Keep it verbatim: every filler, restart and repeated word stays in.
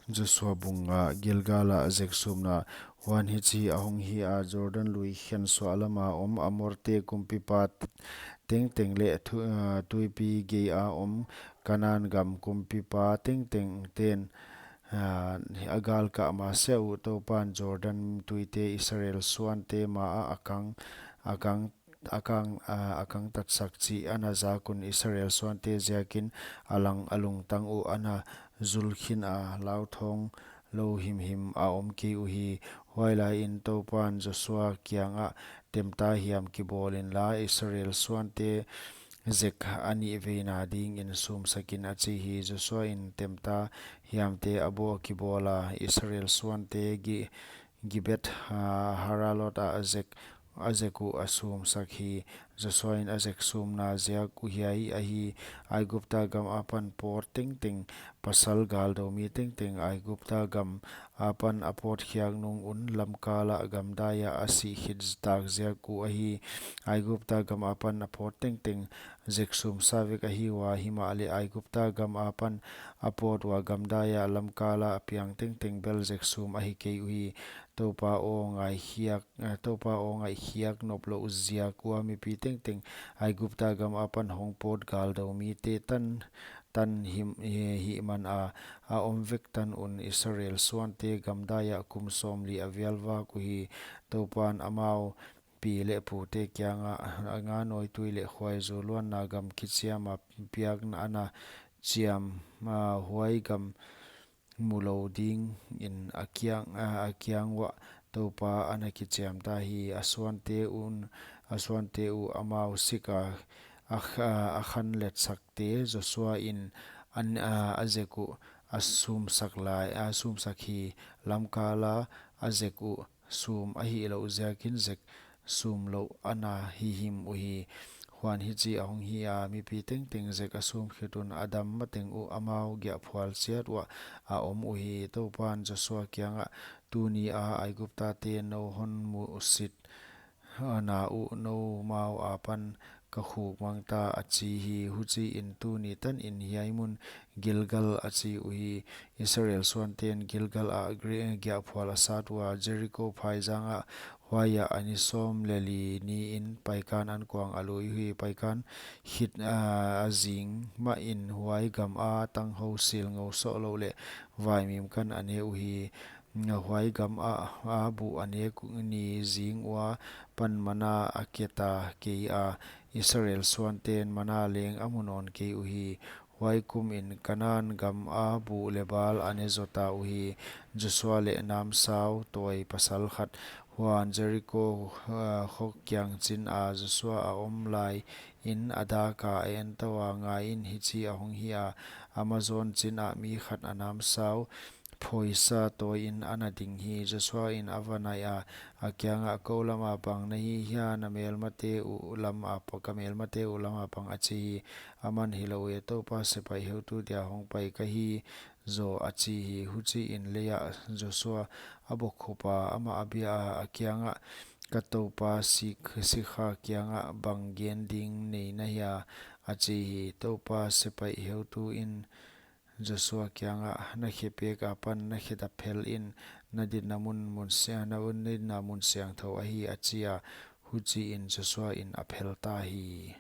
Joshua bung nga. Gilgal ah Zek sumna. Huan hichi ahong hi a, Jordan lui khensuah lama om Amorte kumpipa tengteng leh thu-, ah, tuipi gei a om Kanan gam kumpipa tengteng ten, ah, a galkah masiah uh Toupan Jordan tuite Israel suante ma ah a kang, a kang, a kang, ah, a kangtatsak chih ana zak un Israel suante ziakin a lang a lungtang uh ana zul khin a, lauthawng lou himhim a om kei uhi. Huailai in Toupan Joshua kiangah, Temta hiam kibawl inla, Israel suante Zek a nih veina dingin sumsak in, a chi hi. Joshua in temta hiamte a bawl kibawl a, Israel suante Gi-, Gibet, ah, Haraloth ah a Zek, a Zek uh a sumsak hi. Joshua in a Zek sumna ziak uh hiai ahi. Aigupta gam apan pawt tengteng, pasal galdou mi tengteng Aigupta gam apan a pawt khiak nung un lamkal ah gamdai ah a sih khit tak ziak uh ahi. Aigupta gam apan a pawt tengteng Zek sumsa vek ahi ua, himahleh Aigupta gam apan a pawt ua gamdai ah lamkal ah a piang tengteng bel Zek sum ahi kei uhi. Toupa aw ngaikhiak, eh, Toupa aw ngaikhiak noplouh ziak ua mipi tengteng Aigupta gam apan hong pawt galdou mite tan, tan him, hi, hihman a, a om vek tan un Israel suante gamdai ah kum sawmli a vial vak uhi. Toupan amau pi leh pute kiangah, a nga nawitui leh khuaizu luanna gam kichiam a piakna ana chiam, ah, huai gam mulou dingin a kiang, ah, a kiang uah Toupa ana kichiam ta hi. A suante un, a suante uh amau sik a, a kh-, a khanletsakte Joshua in an, ah, a Zek uh a sumsak lai, a sumsak hi. Lamkal ah a Zek uh sum ahihlouh ziakin Zek sumlouh ana hihim uhi. Huan hichi ahong hi a, mipi tengteng Zek a sum khit un a dam mateng uh amau giahphual chiat uah a om uhi. Toupan Joshua kiangah, Tuni a Aiguptate nou hon muhsit na uh noumau apan ka khukmang ta, a chi hi. Huchiin tuni tanin hiai mun Gilgal a chi uhi. Israel suanten Gilgal ah gri-, giahphual a sat ua, Jeriko phaizang ah huai ah a ni sawm leh li niin Paikan ankuang a lui uhi. Paikan khit, ah, a zing mahin huai gam a tanghou silngou sohlouh leh vaimim kan a ne uhi. Huai gam ah a buh a nek ni zing ua pan mana a ke ta kei a, Israel suanten mana leng a mu nawn kei uhi. Huai kumin Kanan gam a buh leh bal a ne zo ta uhi. Joshua leh namsau tawi pasal khat. Huan Jeriko, ah, khok kiang chin a Joshua a om laiin a dak a, a en tou a, ngaiin hichi ahong hi a, Amazon chin ah mi khat a namsau phoisa tawiin ana ding hi. Joshua in a va nai a, a kiangah, Kou lam a pang na hi hia, na melmate uh lam a pa-, ka melmate uh lam a pang, a chi hi. Aman, Hilou e, Toupa sepaih heutu dia hong pai ka hi zaw, a chi hi. Huchiin lei ah Joshua a bokkhup a, amah a bia a, a kiangah, Ka toupa sik-, sikha kiangah bang gen ding nei na hia, a chi hi. Toupa sepaih heutu in Joshua kiangah, Na khepek apan na khe ta phel in, na dinna mun, mun sia-, na un, na dinna mun siangthou ahi, a chi a. Huchiin Joshua in a phel ta hi.